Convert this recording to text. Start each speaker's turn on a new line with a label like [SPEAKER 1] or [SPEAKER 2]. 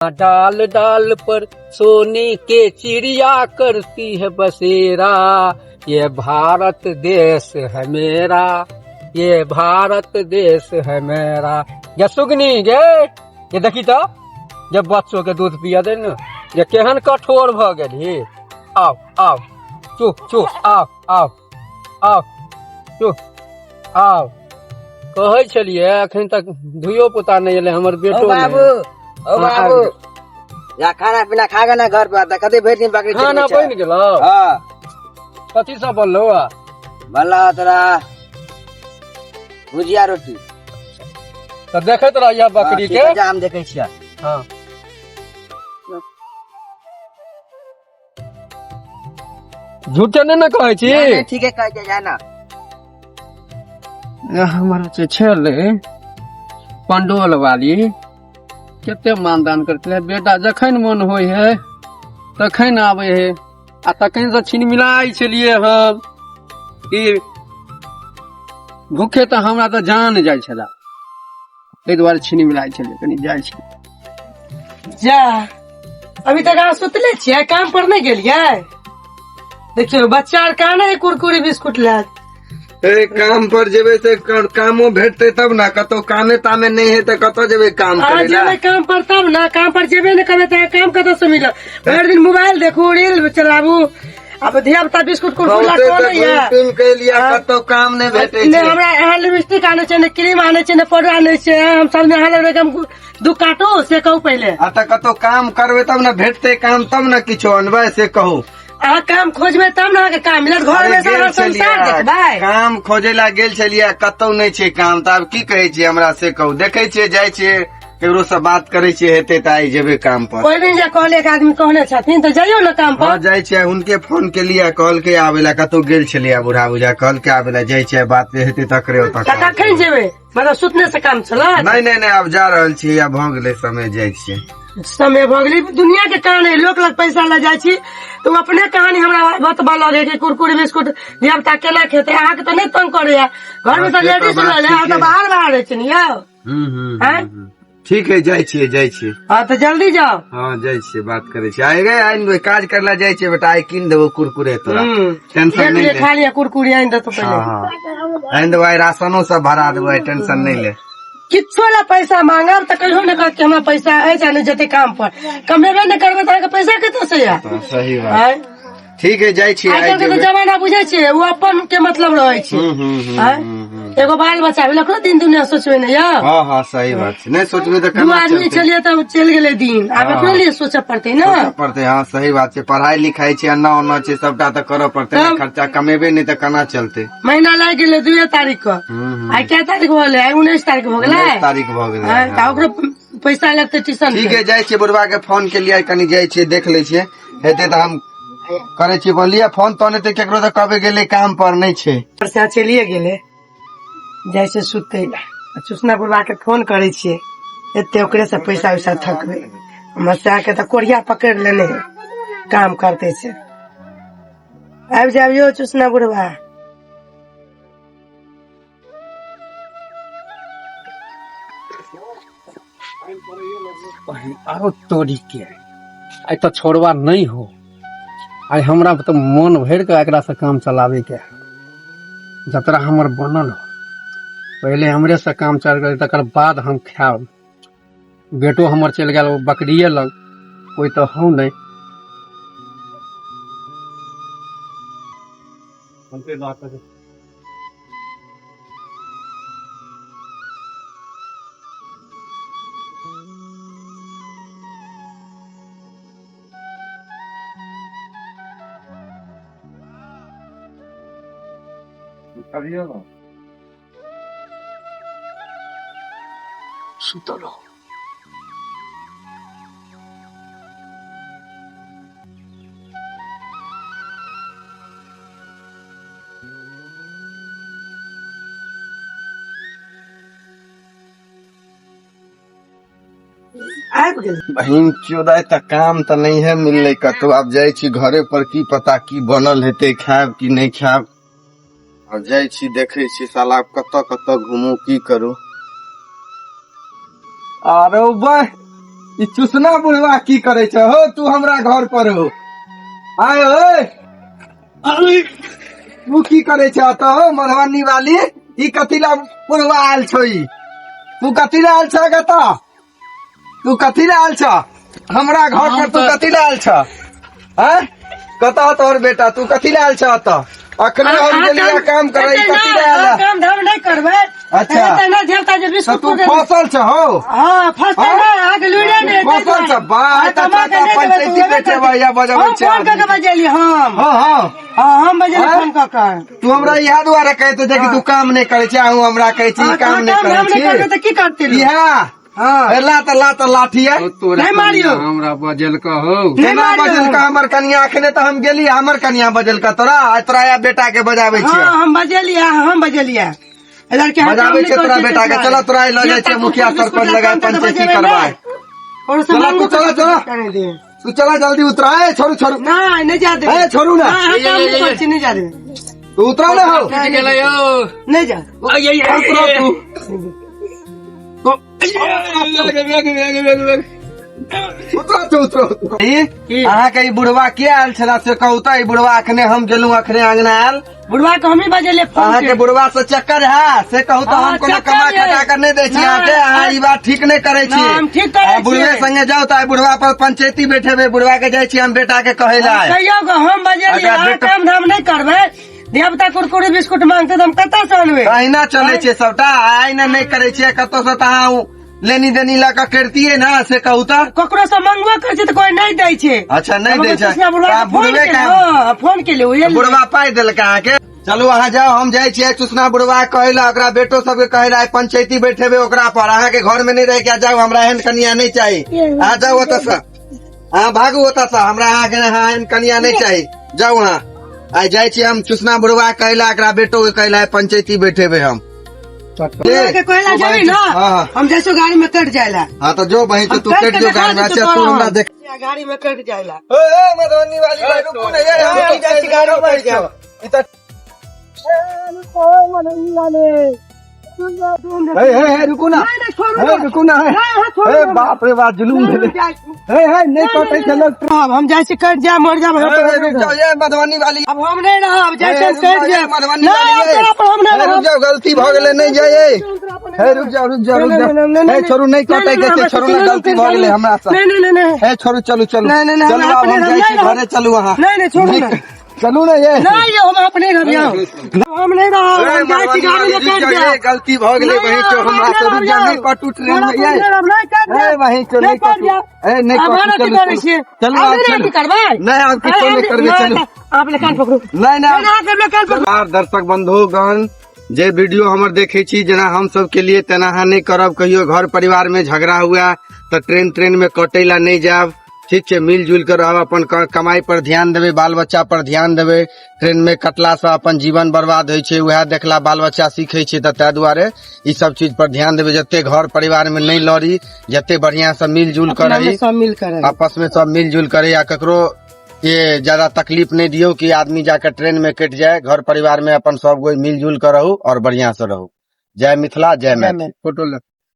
[SPEAKER 1] डाल डाल पर सोने के चिड़िया करती है बसेरा, ये भारत देश है मेरा, ये भारत देश है मेरा। गे सुगनी गे, ये देखी तो जब बच्चों के दूध पिया दे न, ये केहन कठोर भ गेली। आओ आओ चुप चुप, आओ आओ आओ चुप आओ। कहै छलियै अखन तक धियो पुता नहि एलै हमर बेटो
[SPEAKER 2] ओ बाबू, ओ
[SPEAKER 1] हाँ,
[SPEAKER 2] बाबू,
[SPEAKER 1] आबि
[SPEAKER 2] या खाना पीना खा के ना घर पर त कते भरि दिन बकरी
[SPEAKER 1] खाना
[SPEAKER 2] चरबै छै।
[SPEAKER 1] बनि गेलौ?
[SPEAKER 2] हाँ।
[SPEAKER 1] कथी सब बनलौ आ?
[SPEAKER 2] बनला तोरा भुजिया रोटी।
[SPEAKER 1] तऽ देखैत रहिया बकरी
[SPEAKER 2] हाँ,
[SPEAKER 1] के।
[SPEAKER 2] ठीक है, जा हम देखै छियै।
[SPEAKER 1] हाँ। झूठे नहि ने कहै छी?
[SPEAKER 2] नहीं, नहीं, ठीके कहै छै, जा ना।
[SPEAKER 1] हमर जे छलै पंडोल वाली कते मानदान करते, बेटा जखन मन होइ है तखन आबै है, आ तखन से छिन मिलाइ छलियै हम ई भूखे तऽ हमरा तऽ जान जाइ छला, ताहि दुआरे छिन मिलाइ छलियै। कनि जाइ छी।
[SPEAKER 3] जा अभी तक अहाँ सुतले छियै, काम पर नहि गेलियै? देखियौ बच्चा आर काने है कुरकुरी बिस्कुट लए।
[SPEAKER 4] ए काम पर जेबै तऽ कामो भेटतै तब ना, कतौ कामे तामे नहि है तऽ कतऽ जेबै काम
[SPEAKER 3] अहाँ
[SPEAKER 4] करै ला?
[SPEAKER 3] जेबै काम पर तब ना, काम पर जेबे नहि करबै तऽ काम कतऽ से मिलत? भरि दिन मोबाइल देखू, रील चलाबू, आब धिया पुता बिस्कुट कुरकुरी
[SPEAKER 4] बहुते
[SPEAKER 3] कोन
[SPEAKER 4] तऽ
[SPEAKER 3] है?
[SPEAKER 4] घुमि फिर के एलियै, कतौ काम नहि भेटै
[SPEAKER 3] नहि
[SPEAKER 4] छै।
[SPEAKER 3] हमरा अहाँ लिपस्टिक आनै छै, नहि क्रीम आनै छै, नहि पाउडर आनै छै। हम सब अहाँ लग हम दू काटू से कहू पहिले।
[SPEAKER 4] आ तऽ कतौ काम करबै तब ने भेटतै काम, तब ने किछो अनबै, से कहू।
[SPEAKER 3] अहाँ काम खोजबै तब ने अहाँके काम मिलत। घर में
[SPEAKER 4] अरे गेल
[SPEAKER 3] अहाँ संसार
[SPEAKER 4] छलियै,
[SPEAKER 3] देखबै।
[SPEAKER 4] काम खोजै ला गेल छलियै, कतौ नहि छै काम, तऽ आब की कहै छियै हमरा से कहू। देखै छियै, जाइ छियै, केकरो से बात करै छियै, हेतै तऽ आइ जेबै काम पर।
[SPEAKER 3] ओहि दिन जे कहले एक आदमी कहने छथिन तऽ जइयौ ने काम
[SPEAKER 4] हँ
[SPEAKER 3] पर।
[SPEAKER 4] जाइ छियै, हुनके फोन केलियै, कहलकै आबै ला, कतौ गेल छलियै बूढ़ा बुझा, कहलकै आबै ला, जाइ छियै, बात हेतै तकरे ओतऽ
[SPEAKER 3] तऽ कखन जेबै? मतलब सुतने से काम चलत?
[SPEAKER 4] नहि नहि नहि, आब जा रहल छियै, आब भऽ गेलै समय, जाइ छियै।
[SPEAKER 3] समय भऽ गेलै। दुनिया के कहानी, लोक लग पैसा लऽ जाइ छी तऽ ओ अपने कहानी हमरा बतबऽ लगे कि कुरकुरे बिस्कुट धिया पुता केना खेतै। अहाँके तऽ नहि तंग करैया घरमे, तऽ
[SPEAKER 4] हँ, से तऽ
[SPEAKER 3] लेडीज
[SPEAKER 4] बात
[SPEAKER 3] लऽ ले, अहाँ तऽ
[SPEAKER 4] ठीके।
[SPEAKER 3] बाहर बाहर रहै छी ने यौ।
[SPEAKER 4] हूँ हूँ
[SPEAKER 3] आँय?
[SPEAKER 4] हूँ, ठीक है, जाइ छियै, जाइ छियै।
[SPEAKER 3] हँ तऽ जल्दी जाउ।
[SPEAKER 4] हँ जाइ छियै, बात करै छियै। आइ गे आइ काज करे ला जाइ छियै बेटा, आइ कीन देबो कुरकुरे तोरा, टेंशन
[SPEAKER 3] देख
[SPEAKER 4] नहि
[SPEAKER 3] ले
[SPEAKER 4] ले।
[SPEAKER 3] खा लिअ कुरकुरे, आनि देतौ पहिले।
[SPEAKER 4] हँ हँ, आनि देबो आइ, राशनो सब भरा देबो आइ, टेंशन नहि ले।
[SPEAKER 3] किछो लए पैसा मांगब तऽ कहियो नहि कहत कि हमरा पैसा अछि आ नहि जेतै काम पर। कमेबे नहि करबै तऽ अहाँके पैसा कतऽ से आयत?
[SPEAKER 4] हँ, सही बात।
[SPEAKER 3] आँय?
[SPEAKER 4] ठीक है, जाइ छियै
[SPEAKER 3] आइ
[SPEAKER 4] आइ
[SPEAKER 3] काल्हि के तऽ
[SPEAKER 4] जेबै।
[SPEAKER 3] जमाना बुझै छियै, ओ अपन के मतलब रहै छै।
[SPEAKER 4] हूँ हूँ हूँ
[SPEAKER 3] आँय?
[SPEAKER 4] हूँ, हूँ।
[SPEAKER 3] एगो बाल बच्चा भेल, ओकरो दिन दुनिया सोचबै ने यौ।
[SPEAKER 4] हँ हँ, सही बात छै, नहि सोचबै तऽ
[SPEAKER 3] दू
[SPEAKER 4] केना
[SPEAKER 3] आदमी
[SPEAKER 4] चलतै?
[SPEAKER 3] छलियै तऽ चलि गेलै दिन, आब
[SPEAKER 4] हँ।
[SPEAKER 3] एकरो लिए सोचऽ पड़तै ने।
[SPEAKER 4] सोचऽ पड़तै, हँ सही बात छै। पढ़ाई लिखाई छै, अन्ना ओना छै, सबटा तऽ करऽ पड़तै ने।
[SPEAKER 3] तब?
[SPEAKER 4] खर्चा कमेबे नहि तऽ केना चलतै?
[SPEAKER 3] महीना लागि गेलै 2 तारीख के।
[SPEAKER 4] हूँ हूँ।
[SPEAKER 3] आइ कै तारीख भऽ गेलै? आइ 19 तारीख भऽ गेलै।
[SPEAKER 4] 19 तारीख भऽ गेलै।
[SPEAKER 3] आँय, तऽ ओकरो पैसा लगतै ट्यूशन
[SPEAKER 4] ठीक
[SPEAKER 3] के।
[SPEAKER 4] है, जाइ छियै, बुढ़वा के फोन केलियै, कनि जाइ छियै, देख लै छियै, हेतै तऽ हम करै छियै। बोलिए फोन तोन हेतै केकरो तऽ कहबै गेलै काम पर, नहि छै।
[SPEAKER 3] से चलिए गेलै, जाइ छै सुतै लए। आ चुसना बुढ़वा के फोन करै छियै, एते ओकरे से पैसा उैसा थकबै। हमर सएह के तऽ कोरिया पकड़ि लेने है, काम करते से। आबि जाब यौ चुसना बुढ़वा।
[SPEAKER 1] आरो तोरी के आइ तऽ छोड़वा नहि हो, आइ हमरा तऽ मन भरि के एकरा से काम चलावे के। जतरा हमर बनल हो, पहिले हमरे से काम चल गेल, तकर बाद हम खायब। बेटो हमर चलि गेल ओ बकरिए लग, कोइ तऽ हौ नहि। सुतल हो।
[SPEAKER 3] आबि गेल।
[SPEAKER 4] बहिन चोदाय तऽ काम तऽ नहि है मिललै कतौ, आब जाइ छी घरे पर, की पता की बनल हेतै, खायब कि नहि खायब। आब जाइ छी, देखै छी साला आब कतऽ कतऽ घुमू, की करू।
[SPEAKER 1] अरे बा,
[SPEAKER 4] ई चुसना बुढ़वा की करे छै हो तू हमरा घर पर हो आय ओए तू की करे छै अतऽ हो मधुबनी वाली ई कथी ला बुढ़वा आयल छौ ई तू कथी ला आयल छ कतऽ तू कथी ला आयल छ हमरा घर पर तू कथी ला आयल छ आँय कतऽ तोहर बेटा तू कथी ला आयल छ अतऽ अखने हम गेलियै काम करै कथी ला आयल
[SPEAKER 3] काम धाम नहि करबै
[SPEAKER 4] अच्छा।
[SPEAKER 3] एते नहि झेलता जे
[SPEAKER 4] तऽ
[SPEAKER 3] बिस्कुट
[SPEAKER 4] तू फसल छ हो
[SPEAKER 3] हँ फसतै
[SPEAKER 4] हाँ?
[SPEAKER 3] नहि अहाँके लुड़े नहि हेतै
[SPEAKER 4] फसल छ बा
[SPEAKER 3] हाँ,
[SPEAKER 4] तऽ
[SPEAKER 3] तऽ माँ के नहि देबै तऽ
[SPEAKER 4] पंचायती
[SPEAKER 3] उएह
[SPEAKER 4] बैठेबै
[SPEAKER 3] करतै।
[SPEAKER 4] या बजबै
[SPEAKER 3] हम
[SPEAKER 4] छै
[SPEAKER 3] फोन कऽ के बजेली हम
[SPEAKER 4] हँ हँ
[SPEAKER 3] हँ हम बजेली
[SPEAKER 4] हाँ?
[SPEAKER 3] फोन कऽ के
[SPEAKER 4] तू हमरा इएह दुआरे कहैत जे कि तू काम नहि करै छी अहूँ हमरा कहै छी
[SPEAKER 3] हाँ,
[SPEAKER 4] काम
[SPEAKER 3] तऽ
[SPEAKER 4] नहि
[SPEAKER 3] काम धाम
[SPEAKER 4] करै
[SPEAKER 3] नहि करबै
[SPEAKER 4] छी
[SPEAKER 3] तऽ की करतै लोक?
[SPEAKER 4] इएह
[SPEAKER 3] हँ
[SPEAKER 4] ला तऽ ला तऽ लाठी है
[SPEAKER 1] तोरा
[SPEAKER 3] नहि मारियौ।
[SPEAKER 1] हमरा बजल कहो
[SPEAKER 3] नहि
[SPEAKER 4] केना
[SPEAKER 3] मारियौ।
[SPEAKER 4] बजलका हमर कनिया अखने तऽ हम गेली हमर कनिया बजलका तोरा आ तोरा या बेटा के बजाबै छियै
[SPEAKER 3] हँ हम बजेलियै हम बजेलियै लड़के हम
[SPEAKER 4] बजाबै
[SPEAKER 3] काम नहि
[SPEAKER 4] छियै तोरा
[SPEAKER 3] करै
[SPEAKER 4] बेटा के
[SPEAKER 3] छियै
[SPEAKER 4] चल तोरा लऽ जाइ छियै मुखिया सरपंच लगाय पंचायती करवाए
[SPEAKER 3] और
[SPEAKER 4] चला
[SPEAKER 3] मांगो
[SPEAKER 4] तू, चला, चला।
[SPEAKER 3] करे दे
[SPEAKER 4] तू चला जल्दी उतरा ए छोड़ू छोड़ू
[SPEAKER 3] नहीं नहीं जा दे
[SPEAKER 4] ए छोड़ू ना
[SPEAKER 3] हाँ, हम काम नहीं करै छी, नहीं जा दे
[SPEAKER 4] तू उतरा ना हो
[SPEAKER 1] गेलै यौ
[SPEAKER 3] नहीं जा
[SPEAKER 4] उतरा तू उतरा तू उतरा उतरा। ई अहाँके ई बुढ़वा के आयल छला से कहू तऽ ई बुढ़वा अखने हम गेलहुँ अखने अंगना आयल
[SPEAKER 3] बुढ़वा के हम ही बजेलियै फोन
[SPEAKER 4] अहाँके
[SPEAKER 3] के
[SPEAKER 4] बुढ़वा से चक्कर है से कहू तऽ
[SPEAKER 3] हाँ,
[SPEAKER 4] हम कोनो
[SPEAKER 3] चक्कर
[SPEAKER 4] कमा
[SPEAKER 3] ये।
[SPEAKER 4] खटा कर नहि दै छी
[SPEAKER 3] नहि,
[SPEAKER 4] अहाँके अहाँ ई बात ठीक नहि करै छी
[SPEAKER 3] नहि, हम ठीक करै
[SPEAKER 4] आ बुढ़वे
[SPEAKER 3] छियै।
[SPEAKER 4] संगे जाउ तऽ आइ बुढ़वा पर पंचायती बैठेबै बुढ़वा के जाइ छी हम बेटा के कहै लए
[SPEAKER 3] कहियो के हम बजेलियै
[SPEAKER 4] अच्छा,
[SPEAKER 3] अहाँ
[SPEAKER 4] बेटा-
[SPEAKER 3] काम धाम नहि करबै धिया पुता कुरकुरे बिस्कुट मांगते तऽ हम कतऽ से अनबै
[SPEAKER 4] अहिना चलै छै सबटा आइ ने नहि करै छियै कतौ से तऽ अहाँ लेनी देनी लऽ कऽ करितियै ने से कहू तऽ
[SPEAKER 3] ककरो से मंगबो करै छै तऽ कोई नहि दै छै
[SPEAKER 4] अच्छा नहि दै छै
[SPEAKER 3] कृष्णा बुढ़वा
[SPEAKER 4] तऽ
[SPEAKER 3] के फोन
[SPEAKER 4] बुढ़वे
[SPEAKER 3] केलियै,
[SPEAKER 4] के
[SPEAKER 3] हँ, फोन केलियै उहे
[SPEAKER 4] बुढ़वा पाइ देलकै अहाँके चलू अहाँ जाउ हम जाइ छियै चुसना बुढ़वा के कहै लए ओकरा बेटो सबके कहै लए आइ पंचायती बैठेबै ओकरा पर अहाँके घर मे नहि रहि के जाउ हमरा एहन कनिया नहि चाही अहाँ जाउ ओतऽ से अहाँ भागू ओतऽ से हमरा अहाँके अहाँ एहन कनिया नहि चाही जाउ अहाँ आइ जाइ छियै हम चुसना बुढ़वा के कहै लए ओकरा बेटो के कहै लए आइ पंचायती बैठेबै हम
[SPEAKER 3] बुढ़वा के कहला जेबी ना
[SPEAKER 4] हाँ।
[SPEAKER 3] हम जैसो गाड़ी में कट जाइला
[SPEAKER 4] हाँ तो जो बहिन तू
[SPEAKER 3] हम
[SPEAKER 4] कटि
[SPEAKER 3] कट
[SPEAKER 4] जो
[SPEAKER 3] के
[SPEAKER 4] गाड़ी में
[SPEAKER 3] देखा
[SPEAKER 4] अच्छा तू
[SPEAKER 3] देतौ
[SPEAKER 4] हमरा देख
[SPEAKER 3] गाड़ी में कट जाइला
[SPEAKER 4] ए ए मधुबनी वाली भाई रुकू ने ये हम
[SPEAKER 3] हम
[SPEAKER 4] जाइ छी गाड़ी में बैठ जाओ ई तऽ हे हे हे रुकू ना हे रुकू ना हे हे बाप रे बाप जुलूम भेलै हे हे नहि कटै छै लोग
[SPEAKER 3] अब हम जाइ छी कट जाए मर जाए
[SPEAKER 4] हे, हे, रुक जाओ ये मधुबनी वाली
[SPEAKER 3] अब हम नहीं रहब जाइ
[SPEAKER 4] हे,
[SPEAKER 3] छी
[SPEAKER 4] रुक
[SPEAKER 3] कट
[SPEAKER 4] जाओ,
[SPEAKER 3] जाए
[SPEAKER 4] ये मधुबनी
[SPEAKER 3] नहीं
[SPEAKER 4] वाली
[SPEAKER 3] अब तोरा पर हम
[SPEAKER 4] हे,
[SPEAKER 3] नहीं
[SPEAKER 4] रुक
[SPEAKER 3] रहब
[SPEAKER 4] जाओ गलती भऽ गेलै नहि जाइए हे रुक जाओ रुक जाओ रुक जाओ हे छोड़ू नहि कटै के छै छोड़ू ना गलती भऽ गेलै हमरा से
[SPEAKER 3] नहीं नहीं नहीं
[SPEAKER 4] हे छोड़ू चलू चलू
[SPEAKER 3] नहीं, नहीं, नहीं,
[SPEAKER 4] चलू
[SPEAKER 3] हम
[SPEAKER 4] आब
[SPEAKER 3] अपने
[SPEAKER 4] हम जाइ छी
[SPEAKER 3] नहीं
[SPEAKER 4] घरे चलू अहाँ
[SPEAKER 3] नहीं नहीं छोड़ू ना
[SPEAKER 4] चलू ना ये
[SPEAKER 3] नहीं यो हम अपने रहब यौ हम नहीं रहब
[SPEAKER 4] ए,
[SPEAKER 3] हम जाइ छी
[SPEAKER 4] मधुबनी
[SPEAKER 3] गाड़ी
[SPEAKER 4] वाली,
[SPEAKER 3] में
[SPEAKER 4] रुक
[SPEAKER 3] कट
[SPEAKER 4] जाओ,
[SPEAKER 3] जाए
[SPEAKER 4] ये गलती भऽ गेलै बहिन चो हमरा से रुक जाओ नहि कटू ट्रेन में ये ए बहिन चो नहि कटू ए नहि
[SPEAKER 3] अब
[SPEAKER 4] कटू
[SPEAKER 3] हम
[SPEAKER 4] चलू
[SPEAKER 3] करै छियै
[SPEAKER 4] चलू
[SPEAKER 3] आब
[SPEAKER 4] आब
[SPEAKER 3] नहि
[SPEAKER 4] चलू
[SPEAKER 3] अथी करबै
[SPEAKER 4] नहि आब किछो नहि करबै चलू
[SPEAKER 3] आप कान पकड़ू
[SPEAKER 4] नहि नहि आब
[SPEAKER 3] नहि आप कान पकड़ू
[SPEAKER 4] नमस्कार दर्शक बंधुगण जे वीडियो हमर देखै छी जेना हम सब के लिए तेना अहाँ नहि करब कहियो घर परिवार में झगड़ा हुआ तऽ ट्रेन ट्रेन में कटै ला नहि जायब ठीक छै मिलजुल के रहब अपन कमाई पर ध्यान देबै बाल बच्चा पर ध्यान देबै ट्रेन में कटला से अपन जीवन बर्बाद होइ छै उएह देखला बाल बच्चा सीखै छै तऽ ताहि दुआरे ई सब चीज पर ध्यान देबै जते घर परिवार में नहि लड़ी जते बढ़िया से मिलजुल कर रही
[SPEAKER 3] सब मिल कर
[SPEAKER 4] आपस में सब मिलजुल करे या ककरो के ज्यादा तकलीफ नहीं दियो कि आदमी जाकर ट्रेन में कट जाए घर परिवार में अपन सब कोई मिलजुल कर रहू और बढ़िया से रहू जय मिथिला जय मैथिली फोटो ले।